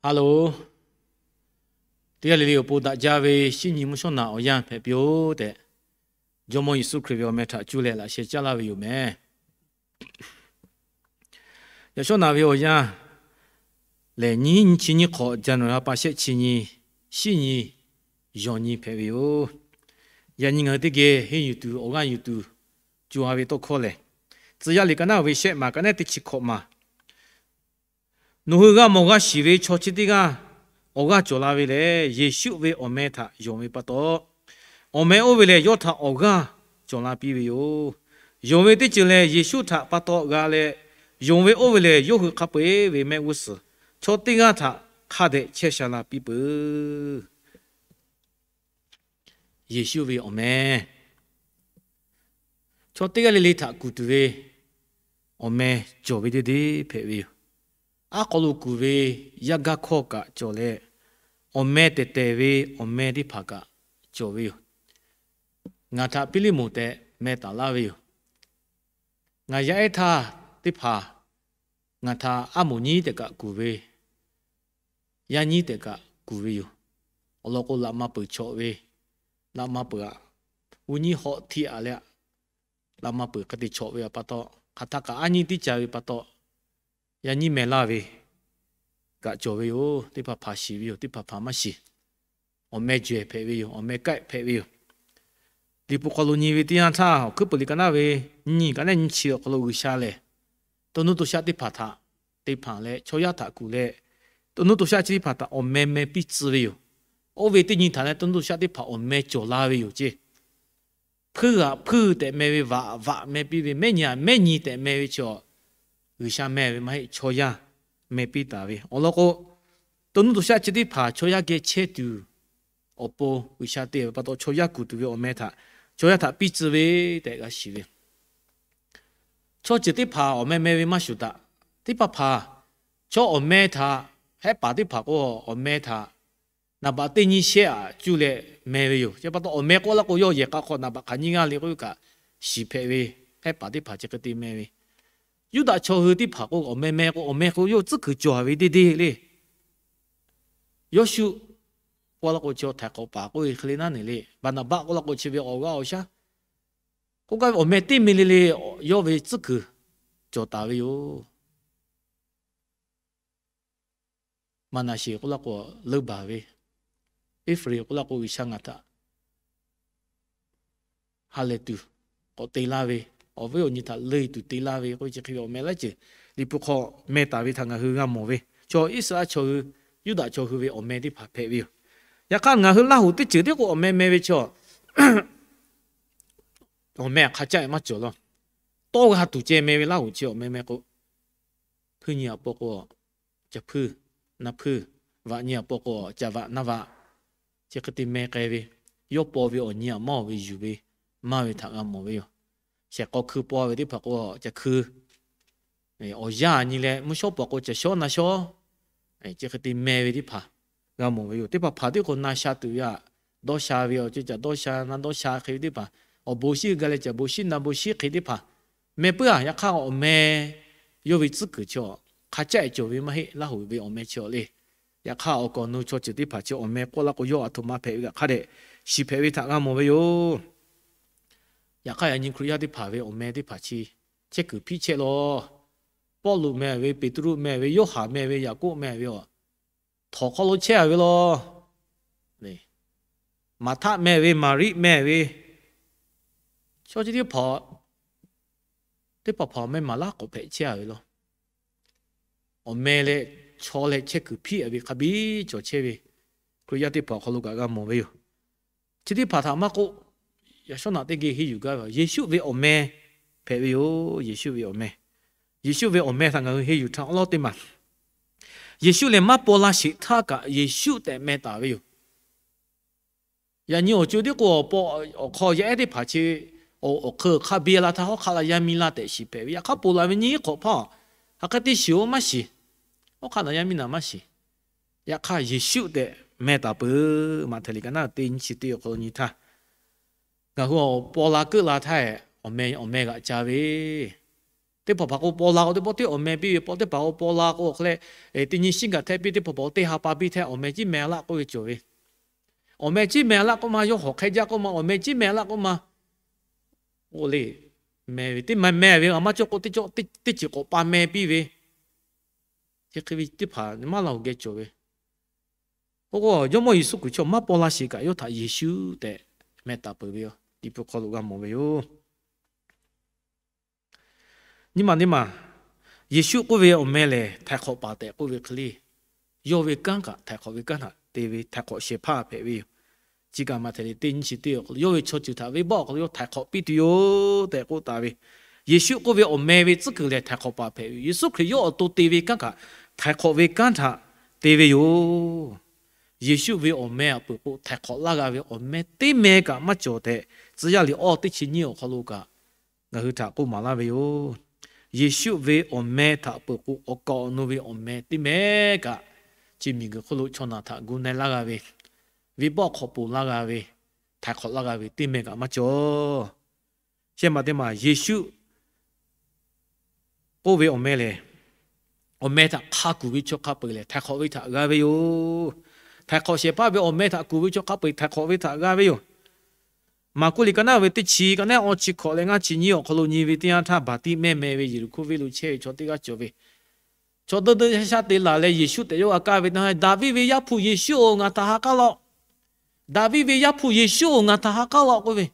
Hello, teˇ g'aˇ le le awˬ pon daꞈ jaˇ ve shinˉ nyi mvuhˇ shawˉ naꞈ awˬ yanˇ hpehꞈ piˇ-oˆ tehꞈ, Jawˇmawˇ Yeˍsuˆ Hkriꞈ ve awˬ meh htaꞈ cuˇ leh laꞈ sheh caˉ laˇ ve yoˬ meh. Yaꞈ shawˉ naꞈ ve awˬ yanˇ lehˬ, nyiˇ nyi chi nyiˇ hk'awꞈ January ha pa shehˆ chi nyi, shinˉ nyi, yawˬ nyi hpehꞈ ve yoˬ. Yaꞈ nyi ngaˬ hui teˇ geh henˇ yuˬ tuˬ, awˬ g'aˇ yuˬ tuˬ, co ha ve tawˇ hkawˇ lehˬ, Tcuh yaˇ liꞈ ka naˉ ve shehˆ maˬ ka naˉ teˇ chi hkawꞈ maˬ Nawˬ hui g'a mawˬ g'a shiˍ ve chaw chi teˇ g'aˇ awˬ g'aˇ cawˬ la ve lehˬ, Yeˍsuˆ ve awˬ meh htaꞈ yonˍ ve pa taw, awˬ meh oˇ ve lehˬ yawˇ htaꞈ awˬ g'aˇ cawˬ la piˇ ve yoˬ. Yonˍ ve teˇ ceuˬ lehˬ, Yeˍsuˆ htaꞈ pa taw g'a leh, yonˍ ve oˇ ve lehˬ yawˇ hui hk'a peu-eˬ ve mehˆ g'uˇ suhˍ chaw teˇ g'aˇ htaꞈ hk'a dehꞈ chehˇ sha la piˇ peuˬ. Yeˍsuˆ ve awˬ meh, chaw teˇ g'aˇ le le htaꞈ kuˬ tuˬ ve awˬ meh cawˬ ve deˇ deˇ hpehꞈ ve yoˬ. Aˉ hk'aw lo kuˬ ve yaˇ gaˇ hkawˇ kaꞈ cawˬ leh, awˬ meh tehˬ tehˬ ve awˬ meh teˇ hpaˍ kaꞈ cawˬ ve yoˬ. Ngaˬ htaꞈ Piˇliˇmonˍ tehꞈ meh taˍ laˇ ve yoˬ. Ngaˬ yaˇ ehˉ htaˇ teˇ hpaˍ ngaˬ htaꞈ aˉ moˍ nyiˉ tehꞈ kaꞈ kuˬ ve, yaˇ nyiˉ tehꞈ kaꞈ kuˬ ve yoˬ. Awˬ lawn k'o, laꞈ ma peuˬ chawꞈ ve, laꞈ ma peuˬ aꞈ, g'uˇ nyiˉ hawˆ htiˆ aꞈ leh, laꞈ ma peuˬ hk'e te chawꞈ ve pa taw, hk'aˬ htaˇ kaꞈ aˉ nyiˉ tiˉ ca ve pa taw, yaˇ nyiˉ meh laˇ ve kaꞈ cawˬ ve yoˬ. Teˇ hpaˍ hpaˍ shiˍ ve yoˬ, teˇ hpaˍ hpaˍ maˇ shiˍ. Awˬ meh jehˬ hpehꞈ ve yoˬ. Awˬ meh kaiˆ hpehꞈ ve yoˬ. Liꞈ hpu hk'aw lo nyi ve teˇ yanˇ htaˇ, awˬ hkuiˉ puiˍ liꞈ ka naˉ ve nyiˇ nyi ka naˉ nyiˇ chi awˬ hk'aw lo G'uiˬsha lehˬ, to nuˇ to shaˆ teˇ hpaˍ htaꞈ te hpanˍ leh, chaw yaˇ htaꞈ kuˬ leh, to nuˇ to shaˆ chi teˇ hpaˍ htaꞈ awˬ meh meh piˇ tcuh ve yoˬ. Oˇ ve teˇ nyi htaꞈ leh to nuˇ to shaˆ teˇ hpaˍ awˬ meh cawˬ la ve yoˬ ceˇ. Hpuiˇ aꞈ hpuiˇ tehꞈ meh ve, vaꞈ aꞈ vaꞈ meh piˇ ve, mehˉ nyi aꞈ mehˉ nyi tehꞈ meh ve chi, G'uiˬsha meh ve maˇ heˆ, chaw yaˇ meh piˇ taˍ ve. Awˬ lawn k'o, to nuˇ to shaˆ chi teˇ hpaˍ chaw yaˇ geh chehˇ tuˬ awˬ pon G'uiˬsha te ve pa taw, chaw yaˇ kuˬ tuˬ ve awˬ meh htaꞈ chaw yaˇ htaꞈ piˇ tcuh ve tehꞈ g'a shiˍ ve. Chaw ceuˬ teˇ hpaˍ awˬ meh meh ve maˇ shuˍ daꞈ. Teˇ hpaˍ hpaˍ chaw awˬ meh htaꞈ, hehˉ paˍ teˇ hpaˍ k'o awˬ meh htaꞈ naˍ baꞈ teˇ nyiˇ shehˆ aꞈ cuˇ leh meh ve yoˬ. Chi pa taw, awˬ meh k'oˆ laˇ k'o, yawˇ yehˬ k'a hk'aw naˍ baꞈ hk'aˬ nyiˇ g'aˇ le k'oˆ ve kaꞈ shiˍ hpehꞈ ve, hehˉ paˍ teˇ hpaˍ chi hk'e te meh ve. Yuˇdaꞈ chaw hui teˇ hpaˍ k'o, awˬ meh meh k'o, awˬ meh k'o yawˇ tcuhˉ kuiˬ cawˬ ve deˇ deˇ le. Yawˇshuˆ k'oˆ laˇ k'o, chi htaiˍ hk'awꞈ paˍ k'oˆ ve hk'e le naˉ neˬ le. Baˍnaˍbaˆ k'oˆ laˇ k'o, chi ve awˬ g'aˇ awˬ shaˉ k'oˆ gaˇ ve awˬ meh teˇ meh le le, yawˇ ve tcuhˉ kuiˬ cawˬ taˍ ve yoˬ. Maˍnaˍseˍ k'oˆ laˇ k'o, leuˇ baˬ ve. Eˇfraˍimˍ k'oˆ laˇ k'o, G'uiˬsha ngaˬ htaꞈ ha lehˬ tuˬ k'awꞈ te laˇ ve, awˬ viˉ awˬ nyi htaꞈ leuˇ tuˬ te laˇ ve k'oˆ ve, chi hk'e ve awˬ meh laiˉ ceuˬ Liꞈ hpu hk'aw meh taˍ ve htaꞈ ngaˬ hui g'a mawˬ ve. Chaw Iˉsaˍreˍlaˆ chaw hui, Yuˇdaꞈ chaw hui ve awˬ meh teˇ hpaˍ hpehꞈ ve yoˬ. Yaꞈ hk'aˇ, ngaˬ hui Laˇhuˍ teˇ ceuˬ tiˉ k'o, awˬ meh meh ve chaw, awˬ meh hk'a caˆ maˇ cawˬ law. Tawˇ g'a tuˬ ceh meh ve Laˇhuˍ chi awˬ meh meh k'o, hpuiˇ nyi aꞈ paw k'o, caˬ hpuiˇ, naˇ hpuiˇ, vaꞈ nyi aꞈ paw k'o, caˬ vaꞈ naˇ vaꞈ, chi hk'e te meh k'ai ve, yawˇ paw ve awˬ nyi aꞈ maˇ oˬ ve yuˬ ve, maˇ ve htaꞈ g'a mawˬ ve yoˬ. Shehˍ k'aw hkui paw ve teˇ hpaˍ k'o, caˬ hkui, awˬ yanˇ nyi leh mvuhˇ shawˉ paw k'o, caˬ shawˉ naˇ shawˉ, chi hk'e te meh ve teˇ hpaˍ g'a mawˬ ve yoˬ. Teˇ hpaˍ hpaˍ tiˉ k'o, na sha tuˬ ve aꞈ, dawˇ sha ve awˬ ceuˬ caꞈ dawˇ sha, na dawˇ sha hk'e ve teˇ hpaˍ, awˬ bon shinˉ g'a leh caˬ bon shinˉ na bon shinˉ hk'e teˇ hpaˍ meh puiˉ a. Yaꞈ hk'aˇ, awˬ meh yawˇ ve tcuhˉ kuiˬ chi hk'a caˆ cawˬ ve maˇ heˆ, Laˇhuˍ ve awˬ meh chi le. Yaꞈ hk'aˇ, awˬ kaˍ awˬ nu chaw ceuˬ teˇ hpaˍ chi awˬ meh k'oˆ laˇ k'o, yawˇ aˬ htoꞈ ma hpehꞈ ve kaꞈ hk'a dehꞈ shiˍ hpehꞈ ve htaꞈ g'a mawˬ ve yoˬ. Yaꞈ hk'aˇ, yaꞈ nyi Hkriꞈ yaˇ teˇ hpaˍ ve awˬ meh teˇ hpaˍ chi chehˇ kuiˬ hpiˇ chehˇ law. Pawˇluꞈ meh ve, Peˍtruˆ meh ve, Yoˇhanˬ meh ve, Yaˍkoˆ meh ve, htawnˍ hk'aw lo chehˇ a ve law. Maˍhtaˆ meh ve, Maˍriˆ meh ve, chaw chi teˇ hpaˍ, teˇ hpaˍ hpaˍ awˬ meh maˍ laˇ k'awꞈ hpehꞈ chehˇ a ve law. Awˬ meh leh chaw leh chehˇ kuiˬ hpiˇ a ve hk'a biˇ cawˬ chehˇ ve, Hkriꞈ yaˇ teˇ hpaˍ awˬ hk'aw lo kaꞈ g'a mawˬ ve yoˬ. Chi teˇ hpaˍ htaꞈ maˇ k'oˆ, yaꞈ shawˉ naꞈ teˇ geh henˇ yuˬ gaˇ ve Yeˍsuˆ ve awˬ meh hpehꞈ ve yoˬ. Yeˍsuˆ ve awˬ meh, Yeˍsuˆ ve awˬ meh htaꞈ ngaˬ hui henˇ yuˬ htaˇ awˉ lawˉ teˇ maˬ, Yeˍsuˆ lehˬ maˇ paw la sheˍ htaˇ kaꞈ Yeˍsuˆ tehꞈ meh taˍ ve yoˬ. Yaꞈ nyi awˬ co tiˉ k'o, awˬ hk'aw yaˇ ehˉ teˇ hpaˍ chi awˬ hk'eun hk'a biˇ la htaˇ hawˉ hk'aˆ la yaˇ miˇ laˇ tehꞈ shiˍ hpehꞈ ve. Yaꞈ hk'aˇ, ponˬ laˬ ve nyiˇ hk'awꞈ hpawˇ hk'aˬ hk'e te shiˍ-oˬ maˇ shiˍ. Hawˉ hk'aˆ na yaˇ miˇ na maˇ shiˍ. Yaꞈ hk'aˇ, Yeˍsuˆ tehꞈ meh taˍ peuˬ. Maꞈhtehˍ liꞈ ka naˉ teˇ nyiˇ chi teˇ awˬ hk'aw lo nyi htaˇ, ngaˬ hui awˬ paw la keuˆ la htaˇ, awˬ meh g'aꞈ ca ve, Teˇ hpaˍ hpaˍ k'o paw la k'o teˇ pawˆ teˇ awˬ meh piˇ ve, paw teˇ hpaˍ k'o paw la k'o hk'e leh, teˇ nyi shinˉ gaˬ htaˇ piˇ, teˇ hpaˍ hpaˍ k'o teˇ ha pa piˇ htaˇ awˬ meh ciˉ meh laˆ k'oˆ ve cawˬ ve. Awˬ meh ciˉ meh laˆ k'oˆ ma yawˇ hawˬ hk'e jaˇ k'oˆ ma, awˬ meh ciˉ meh laˆ k'oˆ ma, o le, meh ve teˇ meh meh ve a maˇ cawˇ k'o teˇ cawˇ teˇ ceuˬ k'awꞈ pa meh piˇ ve, chi hk'e ve teˇ hpaˍ maˇ la awˬ geh cawˬ ve. Oˇ k'o Jawˇmawˇ Yeˍsuˆ Hkriꞈ chaw maˇ paw la sheˍ kaꞈ yawˇ htaꞈ Yeˍsuˆ tehꞈ meh taˍ peuˬ ve yoˬ. Liꞈ hpu hk'aw lo g'a mawˬ ve yoˬ. Nyi ma teˇ maˬ, Yeˍsuˆ k'oˆ ve awˬ meh lehˬ htaiˍ hk'awꞈ paˍ tehꞈ k'oˆ ve hk'e le, yawˇ ve kanˉ kaꞈ htaiˍ hk'awꞈ ve kanˉ htaꞈ te ve htaiˍ hk'awꞈ shehˍ hpaˇ hpehꞈ ve yoˬ. Chi kaꞈ maꞈ hteꞈ le teˇ nyiˇ chi teˇ awˬ hk'aw lo yawˇ ve chaw ceuˬ htaꞈ venˇbaˆ awˬ hk'aw lo yawˇ htaiˍ hk'awꞈ piˇ tuˬ yoˬ tehꞈ k'oˆ taˍ ve. Yeˍsuˆ k'oˆ ve awˬ meh ve tcuhˉ kuiˬ lehˬ htaiˍ hk'awꞈ paˍ hpehꞈ ve yoˬ. Yeˍsuˆ Hkriꞈ yawˇ awˬ to te ve kanˉ kaꞈ htaiˍ hk'awꞈ ve kanˉ htaꞈ te ve yoˬ. Yeˍsuˆ ve awˬ meh aꞈ peuˬ k'o htaiˍ hk'awꞈ laˇ g'a ve awˬ meh teˇ meh kaꞈ maˇ cawˬ tehꞈ, tcuh yaˇ liꞈ awˇ teˇ chi nyiˇ awˬ hk'aw lo kaꞈ ngaˬ hui htaꞈ k'oˆ maˍ laˇ ve yoˬ. Yeˍsuˆ ve awˬ meh htaꞈ peuˬ k'o awˬ kaˍ awˬ nu ve awˬ meh teˇ meh kaꞈ, chi miˬguiˬ hk'oˆ lo chaw naˬ htaꞈ gu na laˇ g'a ve, venˇbaˆ hk'awꞈ ponˬ laˇ g'a ve, htaiˍ hk'awꞈ laˇ g'a ve teˇ meh kaꞈ maˇ cawˬ. Shehˆ maˬ teˇ maˬ Yeˍsuˆ k'oˆ ve awˬ meh lehˬ, awˬ meh htaꞈ hk'a kuˬ ve chaw hk'a peu-eˬ lehˬ htaiˍ hk'awꞈ ve htaꞈ g'a ve yoˬ. Htaiˍ hk'awꞈ shehˍ hpaˇ ve awˬ meh htaꞈ kuˬ ve chaw hk'a peu-eˬ htaiˍ hk'awꞈ ve htaꞈ g'a ve yoˬ. Maˍkuˆ liꞈ ka naˉ ve teˇ chi ka naˉ awˇ chi hkawꞈ leh ngaˇ chi nyiˇ awˬ hk'aw lo nyi ve teˇ yanˇ htaˇ, Baˍtiˆmehˇ meh ve Yeˍriˆhkoˇ venˇ lo chehˇ ve chaw teˇ g'aˇ cawˬ ve, chaw dawˇ dawˇ shaˉ shaˉ te laˬ leh Yeˍsuˆ tehꞈ yawˇ g'a kaˇ ve teˇ yanˇ, Daˍviˆ ve Yaˇ hpu Yeˍsuˆ-oˬ, ngaˬ htaꞈ ha k'aˉ laˇ-oˆ. Daˍviˆ ve Yaˇ hpu Yeˍsuˆ-oˬ, ngaˬ htaꞈ ha k'aˉ laˇ-oˆ k'oˆ ve.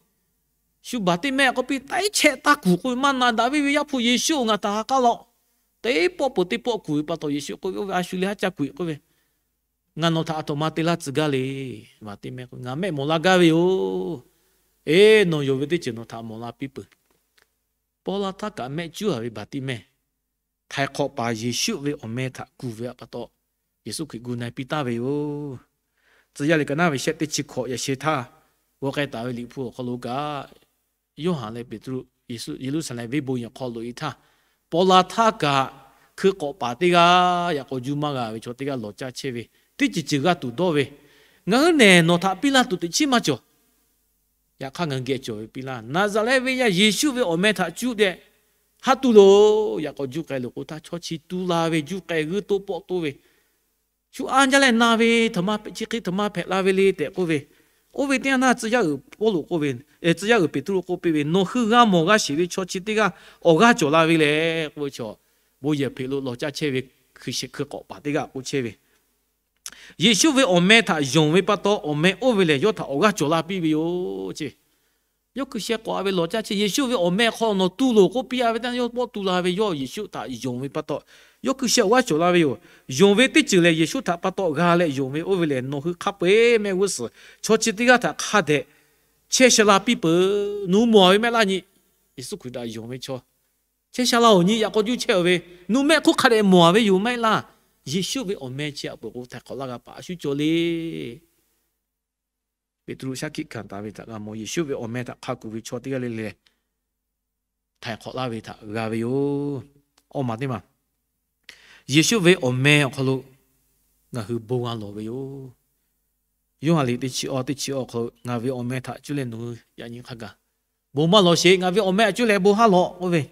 Shu Baˍtiˆmehˇ k'oˆ piˇ, teˇ chehˇ taˇ kuˬ k'oˆ ve, maˇ na, Daˍviˆ ve Yaˇ hpu Yeˍsuˆ-oˬ, ngaˬ htaꞈ ha k'aˉ laˇ-oˆ. Teˇ pawˆ peuˬ teˇ pawˆ kuˬ ve pa taw Yeˍsuˆ k'oˆ ve, oˇ ve a shu le haˉ caˇ kuˬ-eˬ k'oˆ ve, ngaˬ nawˬ htaꞈ aˬ htoꞈ ma te laˇ tcuh gaˇ le. Baˍtiˆmehˇ k'oˆ, ngaˬ mehˆ mawˬ la gaˇ ve yoˬ. Eˬ, nawˬ yonˍ ve teˇ ceuˬ nawˬ htaꞈ mawˬ la piˇ peuˬ. Paw la htaˇ kaꞈ mehˆ cuˉ-a ve Baˍtiˆmehˇ, htaiˍ hk'awꞈ paˍ Yeˍsuˆ ve awˬ meh htaꞈ kuˬ ve pa taw, Yeˍsuˆ Hkriꞈ gu na piˇ taˍ ve yoˬ. Tcuh yaˇ liꞈ ka naˉ ve shehˆ teˇ chi hkawꞈ yaꞈ sheh htaˇ, g'aw k'ai taˍ ve Liꞈ hpu awˬ hk'aw lo kaꞈ, Yoˇhanˬ leh Peˍtruˆ Yeˍsuˆ Yeˍruˆsaˍlehnˍ venˇ bon yehˬ hk'aw loꞈ-e htaˇ, paw la htaˇ kaꞈ hkui k'awꞈ paˍ teˇ g'aˇ yaꞈ k'aw juˇ maˇ g'a ve chaw teˇ g'aˇ lawˬ caˇ chehˇ ve, teˇ ceuˬ ceuˬ g'a tuˬ dawˇ ve, ngaˬ hui nehˬ nawˬ htaꞈ piˇ laˇ tuˬ teꞈ chiˉ maˇ cawˬ. Yaꞈ hk'aˇ ngaˬ hui geh cawˬ ve piˇ laˇ. Naˍzaˍrehˆ venˇ yaˇ Yeˍsuˆ ve awˬ meh htaꞈ cuˇ tehꞈ haˉ tu loˬ. Yaꞈ k'aw juˇ k'ai loˬ k'o htaˇ, chaw chi tu la ve, juˇ k'ai g'uiˇ toˆ pawˆ toˆ ve, shu anˇ jaˇ leh na ve, htaꞈ ma chi hk'e htaꞈ ma hpehꞈ la ve le tehꞈ k'oˆ ve. Oˇ ve teˇ yanˇ htaˇ tcuh yaˇ uiˍ Pawˇluꞈ k'oˆ ve, tcuh yaˇ uiˍ Peˍtruˆ k'oˆ piˇ ve, nawˬ hui g'a mawˬ g'a shiˍ ve chaw chi teˇ g'aˇ awˬ g'aˇ cawˬ la ve lehˬ k'oˆ ve chaw, bon yehˬ hpeꞈ lo lawˬ caˇ chehˇ ve hkui sheh hkui k'awꞈ paˍ teˇ g'aˇ k'oˆ chehˇ ve, Yeˍsuˆ ve awˬ meh htaꞈ yonˍ ve pa taw, awˬ meh oˇ ve lehˬ yawˇ htaꞈ awˬ g'aˇ cawˬ la piˇ ve yoˬ ce. Yawˇ hkui sheh k'awꞈ-a ve lawˬ caˇ chehˇ, Yeˍsuˆ ve awˬ meh hk'aw nawˬ tu loˬ k'oˆ piˇ-a ve teˇ yanˇ, yawˇ pawˆ tu la ve, yawˇ Yeˍsuˆ htaꞈ yonˍ ve pa taw, yawˇ hkui sheh awˬ g'aˇ cawˬ la ve yoˬ. Yonˍ ve teˇ ceuˬ lehˬ, Yeˍsuˆ htaꞈ pa taw g'a leh yonˍ ve oˇ ve lehˬ, nawˬ hui hk'a peu-eˬ mehˆ g'uˇ suhˍ chaw chi teˇ g'aˇ htaꞈ hk'a dehꞈ chehˇ sha la piˇ peuˬ. Nawˬ hui mawˬ-a ve maˇ heˆ laˇ nyi, Yeˍsuˆ Hkriꞈ htaꞈ yonˍ ve chaw chehˇ sha la-oˬ nyi, yaꞈ k'aw juˇ chehˇ-a ve, nawˬ hui mehˆ hk'oˆ hk'a dehꞈ mawˬ-a ve yoˬ maˇ heˆ laˇ. Yeˍsuˆ ve awˬ meh chi aꞈ peuˬ k'o htaiˍ hk'awꞈ laˇ g'a paˍ a shu cawˬ le. Peˍtruˆ shaˉ hkiˆ hkanˍ taˍ ve htaꞈ g'a mawˬ. Yeˍsuˆ ve awˬ meh htaꞈ hk'a kuˬ ve chaw teˇ g'aˇ le le lehˬ, htaiˍ hk'awꞈ laˇ ve htaꞈ g'a ve yoˬ. Awˇ maˬ teˇ maˬ, Yeˍsuˆ ve awˬ meh awˬ hk'aw lo ngaˬ hui bon g'a lawˬ ve yoˬ. Yoˇhanˬ liꞈ teˇ chi awˇ teˇ chi awˇ hk'aw lo, ngaˬ ve awˬ meh htaꞈ cuˇ leh nawˬ hui yaꞈ nyi hk'a gaˬ bon maˇ lawˬ sheˍ. Ngaˬ ve awˬ meh htaꞈ cuˇ leh bon haˉ lawꞈ k'oˆ ve,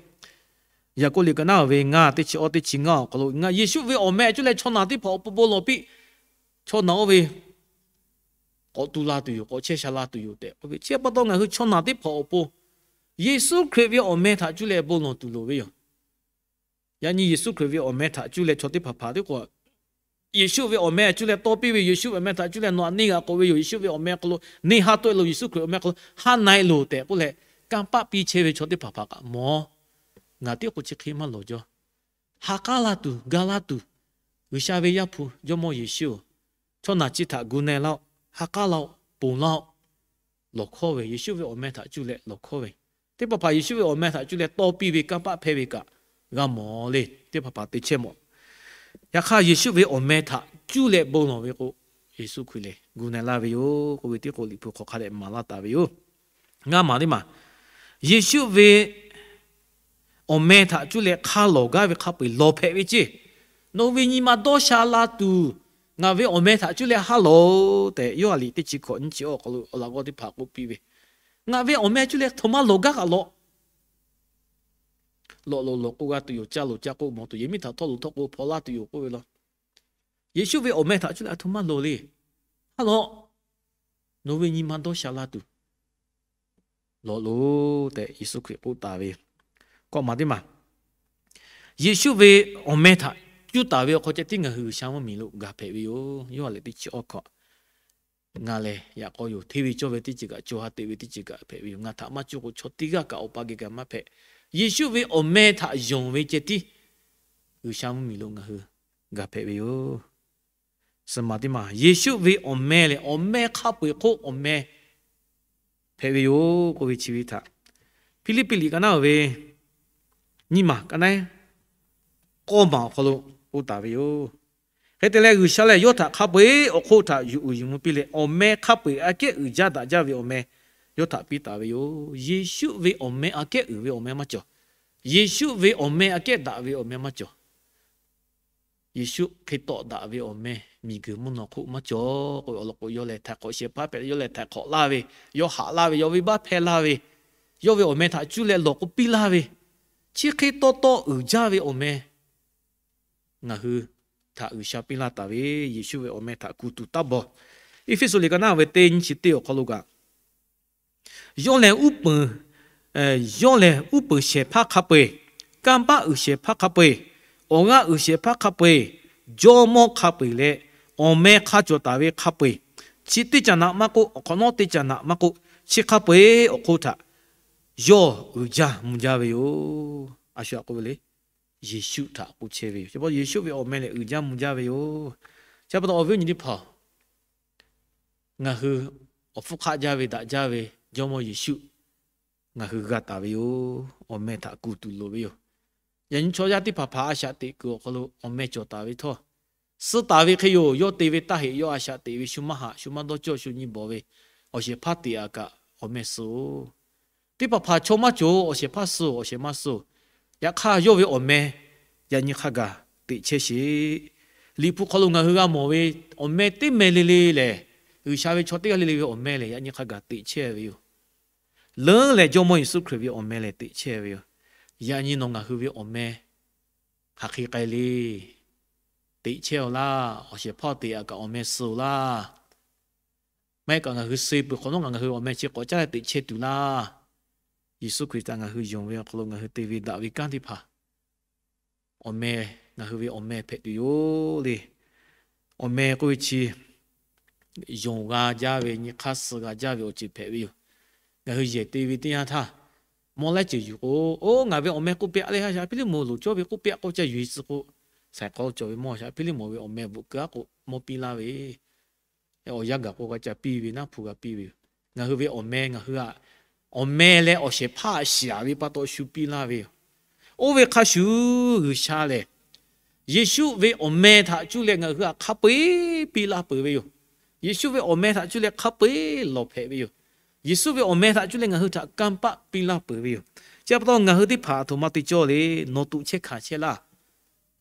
Yaˍkoˆ liꞈ ka naˉ ve ngaˇ teˇ chi awˇ teˇ chi ngaˇ awˬ hk'aw lo, Yeˍsuˆ ve awˬ meh htaꞈ cuˇ leh chaw naˬ teˇ hpaˍ awˬ pon bon lawˬ piˇ. Chaw naˬ oˇ ve k'awꞈ tu la tuˬ yoˬ, k'awꞈ chehˇ sha la tuˬ yoˬ tehꞈ k'oˆ ve, chi pa taw ngaˬ hui chaw naˬ teˇ hpaˍ awˬ pon Yeˍsuˆ Hkriꞈ ve awˬ meh htaꞈ cuˇ leh bon lawˬ tuˬ loˍ ve yoˬ. Yaꞈ nyi Yeˍsuˆ Hkriꞈ ve awˬ meh htaꞈ cuˇ leh chaw teˇ hpaˍ hpaˍ teˇ k'o, Yeˍsuˆ ve awˬ meh htaꞈ cuˇ leh tawˇ piˇ ve, Yeˍsuˆ ve awˬ meh htaꞈ cuˇ leh nawˬ htaꞈ neˇ g'a k'oꞈ ve yoˬ. Yeˍsuˆ ve awˬ meh hk'aw lo neˇ haˉ tawˆ-e loˬ. Yeˍsuˆ Hkriꞈ awˬ meh hk'aw lo haˉ na-e loˬ tehꞈ k'oˆ leh, kanˇ paˆ piˇ chehˇ ve chaw teˇ hpaˍ hpaˍ kaꞈ mawˬ. Ngaˬ tiˉ k'o chi hk'e maˇ lawˬ jaw. Ha k'aˉ la tuˬ, ga laˇ tuˬ, G'uiˬsha ve Yaˇ hpu Jawˇmawˇ Yeˍsuˆ-oˬ, chaw naˬ chi htaꞈ gu na-e laˇ-oˆ, ha k'aˉ laˇ-oˆ, ponˬ laˇ-oˆ. Lawˬ hkawˇ ve, Yeˍsuˆ ve awˬ meh htaꞈ cuˇ leh lawˬ hkawˇ ve, teˇ hpaˍ hpaˍ Yeˍsuˆ ve awˬ meh htaꞈ cuˇ leh tawˇ piˇ ve kanˇ paˆ hpehˇ ve kaꞈ g'a mawˬ le. Teˇ hpaˍ hpaˍ te chehˇ mawˬ. Yaꞈ hk'aˇ Yeˍsuˆ ve awˬ meh htaꞈ cuˇ leh bon lawˬ ve k'o, Yeˍsuˆ Hkriꞈ lehˬ gu na-e laˇ ve yoˬ k'oˆ ve tiˉ k'o, Liꞈ hpu hk'aw hk'a dehꞈ maˍ laˇ taˍ ve yoˬ. Ngaˇ maˬ teˇ maˬ, Yeˍsuˆ ve awˬ meh htaꞈ cuˇ leh hk'a lawˬ gaˇ ve hk'a peu-eˬ lawˬ hpehꞈ ve ceˇ. Nawˬ hui ve nyi ma dawˇ sha la tuˬ, ngaˬ ve awˬ meh htaꞈ cuˇ leh haˉ lawˬ-oꞈ tehꞈ, Yoˇhanˬ liꞈ teˇ chi hkawꞈ nyiˇ chi awˇ hk'aw lo awˬ laꞈ g'awˇ teˇ hpaˍ k'oˆ piˇ ve, ngaˬ ve awˬ meh cuˇ leh htoꞈ ma lawˬ gaˇ kaꞈ lawˬ. lawꞈ loˍ lawˬ k'oˆ g'a tuˬ yoˬ, caˇ loˍ caˇ k'oˆ mawˬ tuˬ, yehˬ miˉ htaꞈ htawˇ loꞈ htawˇ k'o hpaw laˇ tuˬ yoˬ k'oˆ ve law. Yeˍsuˆ ve awˬ meh htaꞈ cuˇ leh a htoꞈ ma loˍ le. Haˉ lawꞈ, nawˬ ve nyi ma dawˇ sha laˇ tuˬ, lawꞈ loˍ tehꞈ Yeˍsuˆ Hkriꞈ k'oˆ taˍ ve. Kawꞈ maˬ teˇ maˬ, Yeˍsuˆ ve awˬ meh htaꞈ cuˇ taˍ ve awˬ hk'aw ceh tiˉ ngaˬ hui G'uiˬsha mvuhˇmiˬ lo gaˬ hpehꞈ ve yoˬ. Yoˇhanˬ lehˬ teˇ chi awˇ hkawꞈ, ngaˬ lehˬ yaꞈ k'aw yoˬ. Hteˇ ve cawˇ ve teˇ ceuˬ kaꞈ, co ha teꞈ ve teˇ ceuˬ kaꞈ hpehꞈ ve yoˬ. Ngaˬ htaꞈ maˇ cuˇ k'o chaw teˇ g'aˇ kaꞈ Awˬ pa geh kaꞈ maˇ hpehꞈ. Yeˍsuˆ ve awˬ meh htaꞈ yonˍ ve ceh tiˉ G'uiˬsha mvuhˇmiˬ lo ngaˬ hui gaˬ hpehꞈ ve yoˬ. Suhˍ maˬ teˇ maˬ, Yeˍsuˆ ve awˬ meh lehˬ awˬ meh hk'a peu-eˬ hk'oˆ awˬ meh hpehꞈ ve yoˬ k'oˆ ve chi ve htaꞈ Hpiˇliˇpiˆ liꞈ ka naˉ uiˍ ve nyiˇ maˬ ka naˉ k'awˇ maˬ awˬ hk'aw lo k'oˆ taˍ ve yoˬ. Hk'e te leh, G'uiˬsha lehˬ yawˇ htaꞈ hk'a peu-eˬ awˬ hk'oˆ htaꞈ yuˬ uiˍ yuˬ mvuh piˇ leh, awˬ meh hk'a peu-eˬ aꞈ kehˉ uiˍ jaˇ daꞈ jaˇ ve awˬ meh yawˇ htaꞈ piˇ taˍ ve yoˬ. Yeˍsuˆ ve awˬ meh aꞈ kehˉ uiˍ ve awˬ meh maˇ cawˬ. Yeˍsuˆ ve awˬ meh aꞈ kehˉ daꞈ ve awˬ meh maˇ cawˬ. Yeˍsuˆ hk'e tawˆ daꞈ ve awˬ meh miˬguiˬ mvuhˇ naw hk'oˆ maˇ cawˬ k'o, awˬ lawn k'o, yawˇ lehˬ htaiˍ hk'awꞈ shehˍ hpaˇ hpehꞈ leh, yawˇ lehˬ htaiˍ hk'awꞈ laˇ ve, yawˇ haꞈ laˇ ve, yawˇ venˇbaˆ hpehˇ laˇ ve, yawˇ ve awˬ meh htaꞈ cuˇ leh lawˬ k'o piˇ laˇ ve, chi hk'e tawˇ tawˆ uiˍ jaˇ ve awˬ meh ngaˬ hui htaꞈ G'uiˬsha piˇ laˇ taˍ ve. Yeˍsuˆ ve awˬ meh htaꞈ kuˬ tuˬ taˇ bawˬ. Eˇfeˇsuꞈ liꞈ ka naˉ ve teˇ nyiˇ chi teˇ awˬ hk'aw lo kaꞈ, yawˇ lehˬ uˉ peunˍ, yawˇ lehˬ uˉ peunˍ shehˍ hpaˇ hk'a peu-eˬ, kanˇ paˆ uiˍ shehˍ hpaˇ hk'a peu-eˬ, awˬ g'aˇ uiˍ shehˍ hpaˇ hk'a peu-eˬ, jawˇmawˇ hk'a peu-eˬ leh awˬ meh hk'a cawˬ taˍ ve hk'a peu-eˬ, chi teˇ caꞈ naꞈ maˇ k'oˆ, awˬ hk'awꞈ nawˉ teˇ caꞈ naꞈ maˇ k'oˆ, chi hk'a peu-eˬ awˬ hk'oˆ htaꞈ yawˇ uiˍ jaˇ mvuh jaˇ ve yoˬ. A shu htaꞈ k'oˆ ve le. Yeˍsuˆ htaꞈ k'oˆ chehˇ ve yoˬ. Chi pa taw Yeˍsuˆ ve awˬ meh lehˬ uiˍ jaˇ mvuh jaˇ ve yoˬ. Chi pa taw awˬ viˉ awˬ nyi teˇ hpaˍ, ngaˬ hui awˬ hpfuhˇ hk'aˆ jaˇ ve daꞈ jaˇ ve Jawˇmawˇ Yeˍsuˆ ngaˬ hui g'a taˍ ve yoˬ. Awˬ meh htaꞈ kuˬ tuˬ loˍ ve yoˬ. Yaꞈ nyi chaw yaˇ teˇ hpaˍ hpaˍ a shaꞈ teꞈ kuiˬ awˬ hk'aw lo awˬ meh cawˬ taˍ ve htawˇ, suh taˍ ve hk'e yoˬ. Yawˇ te ve taˇ heꞈ, yawˇ a shaꞈ teꞈ ve, shu maˇ haꞈ, shu maˇ dawˇ cawˇ, shu nyi bawˬ ve, awˬ shehˍ hpaˇ teꞈ-a kaꞈ awˬ meh suh-oˬ. Teˇ hpaˍ hpaˍ chaw maˇ cawˬ, awˬ shehˍ hpaˇ suh, awˬ shehˍ maˇ suh-oˬ. Yaꞈ hk'aˇ, yawˇ ve awˬ meh yaꞈ nyi hk'a gaˬ teꞈ chehˇ sheˍ. Liꞈ hpu hk'aw lo ngaˬ hui g'a mawˬ ve awˬ meh teˇ meh le le lehˬ, G'uiˬsha ve chaw teˇ g'aˇ le le ve awˬ meh lehˬ yaꞈ nyi hk'a gaˬ teꞈ chehˇ ve yoˬ. Leuˉ leh Jawˇmawˇ Yeˍsuˆ Hkriꞈ ve awˬ meh lehˬ teꞈ chehˇ ve yoˬ. Yaꞈ nyi nawˬ ngaˬ hui ve awˬ meh hk'aˬ hk'e k'ai le. Teꞈ chehˇ-aw laˇ. Awˬ shehˍ hpaˇ teꞈ-a kaꞈ awˬ meh suh-oˬ laˇ. Maˇ heˆ kaꞈ ngaˬ hui suh peuˬ hk'awꞈ nawˉ ngaˬ hui awˬ meh chi k'awꞈ caˉ leh teꞈ chehˇ tuˬ laˇ. Yeˍsuˆ Hkriꞈ htaꞈ ngaˬ hui yonˍ ve awˬ hk'aw lo ngaˬ hui te ve daꞈ ve kanˉ teˇ hpaˍ awˬ meh, ngaˬ hui ve awˬ meh hpehꞈ tuˬ yoˬ le. Awˬ meh k'oˆ ve chi yonˍ g'a jaˇ ve, nyi hk'aˇ suh g'a jaˇ ve awˬ ceuˬ hpehꞈ ve yoˬ. Ngaˬ hui yehˬ te ve teˇ yanˇ htaˇ, mawˇ laiˉ ceuˬ yuˬ k'o, oˇ ngaˬ ve awˬ meh k'oˆ pehˇ leh, a shaꞈ Hpiˇliˇmawˬ loˍ cawˇ ve k'oˆ pehˇ k'o ca yuˬ-e tcuh k'o, saiˍ hk'aw cawˬ ve mawˇ a shaꞈ Hpiˇliˇmawˬ ve awˬ meh bvuhꞈ keu-a k'o mawˇ piˇ laˇ ve, awˬ yanˇ gaˬ k'o g'a ca piˇ ve, naˆ hpu g'a piˇ ve yoˬ. Ngaˬ hui ve awˬ meh ngaˬ hui-a, awˬ meh leh awˬ shehˍ hpaˇ shiˍ-a ve pa taw shu piˇ laˇ ve yoˬ. Oˇ ve hk'a shuˍ, G'uiˬsha lehˬ Yeˍsuˆ ve awˬ meh htaꞈ cuˇ leh ngaˬ hui htaꞈ hk'a peu-eˬ piˇ laˇ peuˬ ve yoˬ. Yeˍsuˆ ve awˬ meh htaꞈ cuˇ leh hk'a peu-eˬ lawˬ hpehꞈ ve yoˬ. Yeˍsuˆ ve awˬ meh htaꞈ cuˇ leh ngaˬ hui htaꞈ kanˇ paˆ piˇ laˇ peuˬ ve yoˬ. Chi pa taw ngaˬ hui teˇ hpaˍ a htoꞈ ma te cawˇ le. Nawˬ toꞈ chehˇ hkanˍ chehˇ laˇ.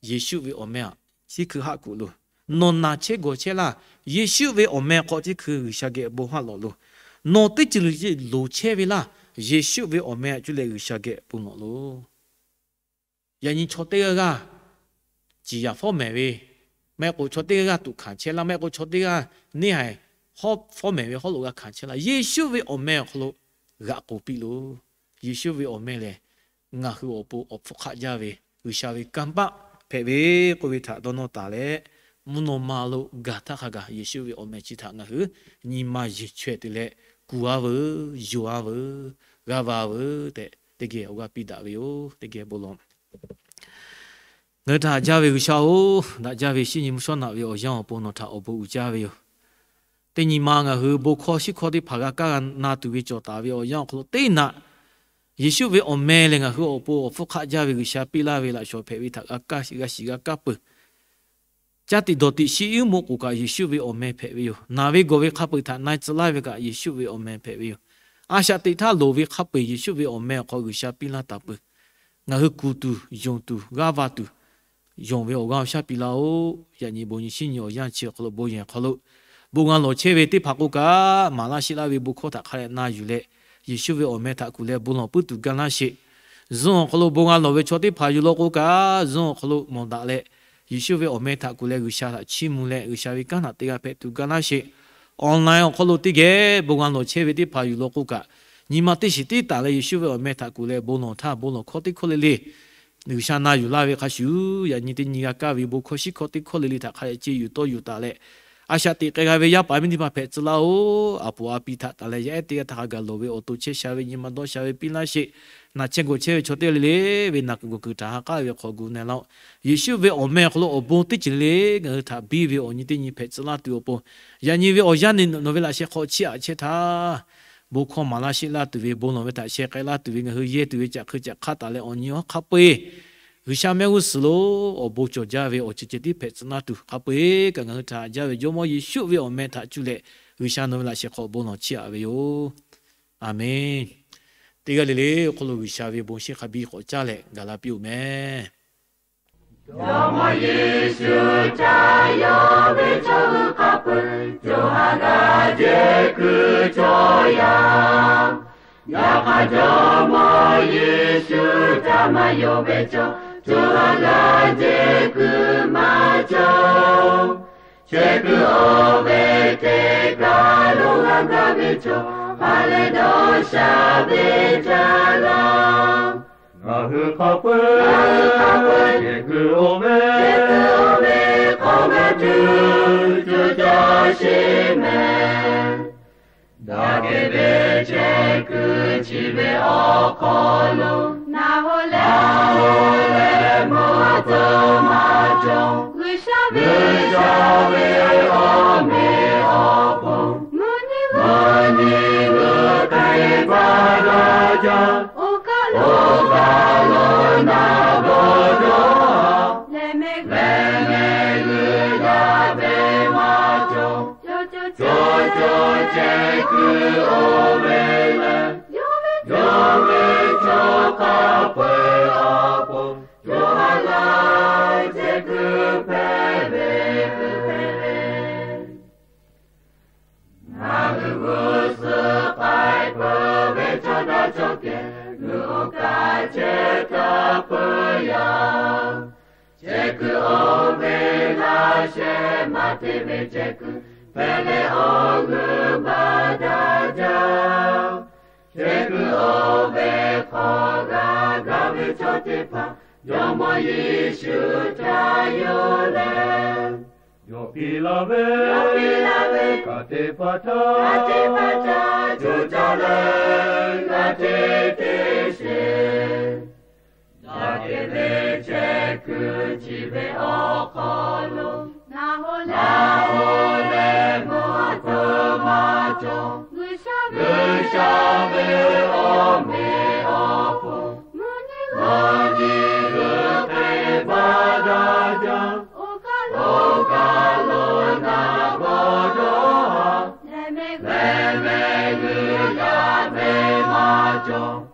Yeˍsuˆ ve awˬ meh-aꞈ, chi hkui haˆ kuˬ loˬ. Nawˬ naˬ chehˇ gawˬ chehˇ laˇ. Yeˍsuˆ ve awˬ meh hk'aw chi hkui G'uiˬsha geh bon haˆ lawꞈ loˬ. Nawˬ teˇ ceuˬ le ceuˬ loˍ chehˇ ve laˇ. Yeˍsuˆ ve awˬ meh-aꞈ cuˇ leh G'uiˬsha geh bon lawꞈ loˬ. Yaꞈ nyi chaw teˇ g'aˇ g'aˇ ciˍ yanˍ fawˉ mehˍ ve, maˇ heˆ k'o chaw teˇ g'aˇ g'aˇ tuꞈ hkanˍ chehˇ laˇ, maˇ heˆ k'o chaw teˇ g'aˇ neˇ haiˬ hawˉ fawˉ mehˍ ve hawˉ lo g'a hkanˍ chehˇ laˇ. Yeˍsuˆ ve awˬ meh awˬ hk'aw lo g'aꞈ k'oˍ piˇ loˬ. Yeˍsuˆ ve awˬ meh lehˬ ngaˬ hui awˬ pon awˬ hpfuhˇ hk'aˆ jaˇ ve G'uiˬsha ve kanˇ paˆ hpehꞈ ve k'oˆ ve htaꞈ dawˇ nawˇ taˍ leh, mvuhˇ naw ma lo gaˬ htaˇ hk'a gaˬ Yeˍsuˆ ve awˬ meh chi htaꞈ ngaˬ hui nyi ma yeˬ chaweh te leh kuˬ-a veuˬ, yonˍ-a veuˬ, g'a va veuˬ tehꞈ teˇ geh awˬ g'aˇ piˇ daꞈ ve yoˬ. Teˇ geh bon lawˬ. Ngaˬ hui htaꞈ haꞈ jaˇ ve G'uiˬsha-oˬ, daꞈ jaˇ ve shinˉ nyi mvuhˇ shawˉ naꞈ ve awˬ yanˇ awˬ pon nawˬ htaꞈ awˬ bon uiˍ jaˇ ve yoˬ. Teˇ nyi ma ngaˬ hui bon hkawˇ shinˉ hkawˇ teˇ hpaˍ g'a kaˇ g'a na tuˬ ve cawˬ taˍ ve awˬ yanˇ awˬ hk'aw lo teˇ naꞈ Yeˍsuˆ ve awˬ meh lehˬ ngaˬ hui awˬ pon awˬ hpfuhˇ hk'aˆ jaˇ ve G'uiˬsha piˇ laˇ ve laꞈ shawˍ hpehꞈ ve htaꞈ g'a kaˇ shiˍ g'a shiˍ g'a kaˇ peuˬ. Caˇ tiꞈ dawˬ tiꞈ shi iˉ moˆ k'oˍ kaꞈ Yeˍsuˆ ve awˬ meh hpehꞈ ve yoˬ. Naˬ ve gawˬ ve hk'a peu-eˬ htaꞈ na-e tcuh laˇ ve kaꞈ Yeˍsuˆ ve awˬ meh hpehꞈ ve yoˬ. A shaꞈ teꞈ htaˇ loˍ ve hk'a peu-eˬ Yeˍsuˆ ve awˬ meh awˬ hk'aw G'uiˬsha piˇ laˇ taˍ peuˬ. Ngaˬ hui kuˬ tuˬ, yonˍ tuˬ, g'aˇ va tuˬ, yonˍ ve awˬ g'aˇ awˬ shaˉ piˇ laˇ-oˆ. Yaꞈ nyi bon nyi shinˉ nyi awˬ yanˇ chi awˬ hk'aw lo bon yehˬ hk'aw lo bon g'a lawˬ chehˇ ve teˇ hpaˍ k'oˆ kaꞈ, maˍ laˇ sheˆ laˇ ve bon hkawˇ htaꞈ hk'a dehꞈ na yuˬ leh, Yeˍsuˆ ve awˬ meh htaꞈ kuˬ leh bon lawˬ puiˉ tuˬ ga laˇ sheˍ. Zoom awˬ hk'aw lo bon g'a lawˬ ve chaw teˇ hpaˍ yuˬ law k'o kaꞈ, Zoom awˬ hk'aw lo mawˬ daꞈ leh, Yeˍsuˆ ve awˬ meh htaꞈ kuˬ leh G'uiˬsha htaꞈ chiˇ mvuh leh G'uiˬsha ve kanˉ htaꞈ teˇ g'aˇ hpehꞈ tuˬ ga laˇ sheˍ. Online awˬ hk'aw lo teˇ geh bon g'a lawˬ chehˇ ve teˇ hpaˍ yuˬ law k'o kaꞈ, nyi ma teˇ shiˍ tiˉ taˍ leh Yeˍsuˆ ve awˬ meh htaꞈ kuˬ leh bon lawˬ htaˇ bon lawˬ hkawˇ teˇ hkawˇ le le G'uiˬsha na yuˬ laˇ ve hk'a shuˍ, yaꞈ nyi teˇ nyi g'a kaˇ ve bon hkawˇ shiˉ hkawˇ teˇ hkawˇ le le htaꞈ hk'a dehꞈ ce yuˬ tawˇ yuˬ taˍ leh, a shaꞈ teꞈ k'ai g'a ve yaˇ paˍ miˇ teˇ hpaˍ hpehꞈ tcuh laˇ-oˆ. A poˍ a pi htaꞈ taˍ leh yaˇ ehˉ teˇ g'aˇ htaꞈ hk'a gaˬ lawˬ ve awˬ to chehˇ sha ve nyi ma dawˇ sha ve piˇ laˇ sheˍ. Naˬ chehˇ gawˬ chehˇ ve chaw teˇ g'aˇ le le ve naˬ kuiˬ gawˬ kuiˬ htaꞈ ha k'aˉ ve hk'aw gu na laˇ-oˆ. Yeˍsuˆ ve awˬ meh awˬ hk'aw lo awˬ bon teˇ ceuˬ le le ngaˬ hui htaꞈ biˇ ve awˬ nyi teˇ nyi hpehꞈ tcuh laˇ tuˬ awˬ pon, yaꞈ nyi ve awˬ yanˇ ne nawˬ ve laꞈ sheh hk'aw chiˇ aꞈ chehˇ htaˇ, bon hkawˇ maˍ laˇ sheˆ laˇ tuˬ ve bon lawˬ ve htaꞈ sheh k'ai laˇ tuˬ ve ngaˬ hui yehˇ tuˬ ve caꞈ hk'e caꞈ hk'aˇ taˍ leh awˬ nyi awˬ hk'a peu-eˬ G'uiˬsha mehˆ g'uˇ suhˍ lo awˬ bon cawˬ jaˇ ve awˬ ceuˬ ceh tiˉ hpehꞈ tcuh laˇ tuˬ hk'a peu-eˬ kaꞈ ngaˬ hui htaꞈ haꞈ jaˇ ve Jawˇmawˇ Yeˍsuˆ ve awˬ meh htaꞈ cuˇ leh G'uiˬsha nawˬ ve laꞈ sheh hk'aw bon lawˬ chiˇ aꞈ ve yoˬ. Aˬmenˍ. Teˇ g'aˇ le le awˬ hk'aw lo G'uiˬsha ve bon shiˉ hk'a biˇ k'awꞈ caˇ leh gaˬ la piˇ-oˬ meh. Jawˇmawˇ Yeˍsuˆ ca yaw ve chaw hui hk'a peu-eˬ co ha g'a jehˬ kuiˬ cawˬ yaˇ. Yaꞈ hk'aˇ Jawˇmawˇ Yeˍsuˆ ca maˇ yaw ve chaw co ha g'a jehˬ kuiˬ maˇ cawˬ. Chehˇ kuiˬ oˇ ve teˇ kaˬ lo g'a gaˇ ve chaw ha leh dawˇ sha ve jaˇ laˇ. Ngaˬ hui hk'a peu-eˬ chehˇ kuiˬ oˇ ve, chehˇ kuiˬ oˇ ve hk'aw g'a tuˬ co jaˇ sheˍ meh. Daꞈ kehˬ ve chehˇ kuiˬ chi ve awˬ hk'aw lo, na hoꞈ leh, na hoꞈ leh mvuhˇ hpeuꞈ maˇ cawˬ. G'uiˬsha ve, G'uiˬsha ve awˬ meh awˬ hponˇ, mvuhˇ nyi, mvuhˇ nyi g'uiˬ hk'e pa daꞈ jaˇ. Oˇ kaˬ lo, oˇ kaˬ lo na g'awˬ dawˇ. Lehˬ mehˍ, lehˬ mehˍ g'uiˬ yaˇ ve maˇ cawˬ. Cawˬ cawˬ chehˇ kuiˬ oˇ ve lehˬ, yawˇ ve chaw hk'a peu-eˬ awˬ pon co ha g'a chehˇ kuiˬ hpehꞈ ve, hpehꞈ ve. Ngaˬ hui g'uˇ suhˍ k'ai peuˬ ve chaw daꞈ chaw kehˬ g'uiˬ oˇ kaˬ chehˇ taˍ peuˬ yaˇ. Chehˇ kuiˬ oˇ ve laꞈ sheh maˇ te ve chehˇ kuiˬ hpehꞈ leh awˬ g'uiˬ baˬ daꞈ jaˇ. Chehˇ kuiˬ oˇ ve hk'aw g'a gaˇ ve chaw teˇ hpaˍ Jawˇmawˇ Yeˍsuˆ htaꞈ yonˍ leh, yawˇ piˇ laˇ ve, yawˇ piˇ laˇ ve kanˉ teˇ hpaˍ htaꞈ, kanˉ teˇ hpaˍ htaꞈ co caˇ leh g'a te te sheˍ. Daꞈ kehˬ ve chehˇ kuiˬ chi ve awˬ hk'aw lo, na hoꞈ leh, na hoꞈ leh mvuhˇ hpeuꞈ maˇ cawˬ. G'uiˬsha ve, G'uiˬsha ve awˬ meh awˬ hponˇ, mvuhˇ nyi g'uiˬ hk'e pa daꞈ jaˇ. Oˇ kaˬ lo na g'awˬ dawˇ. Lehˬ mehˍ, lehˬ mehˍ g'uiˬ yaˇ ve maˇ cawˬ.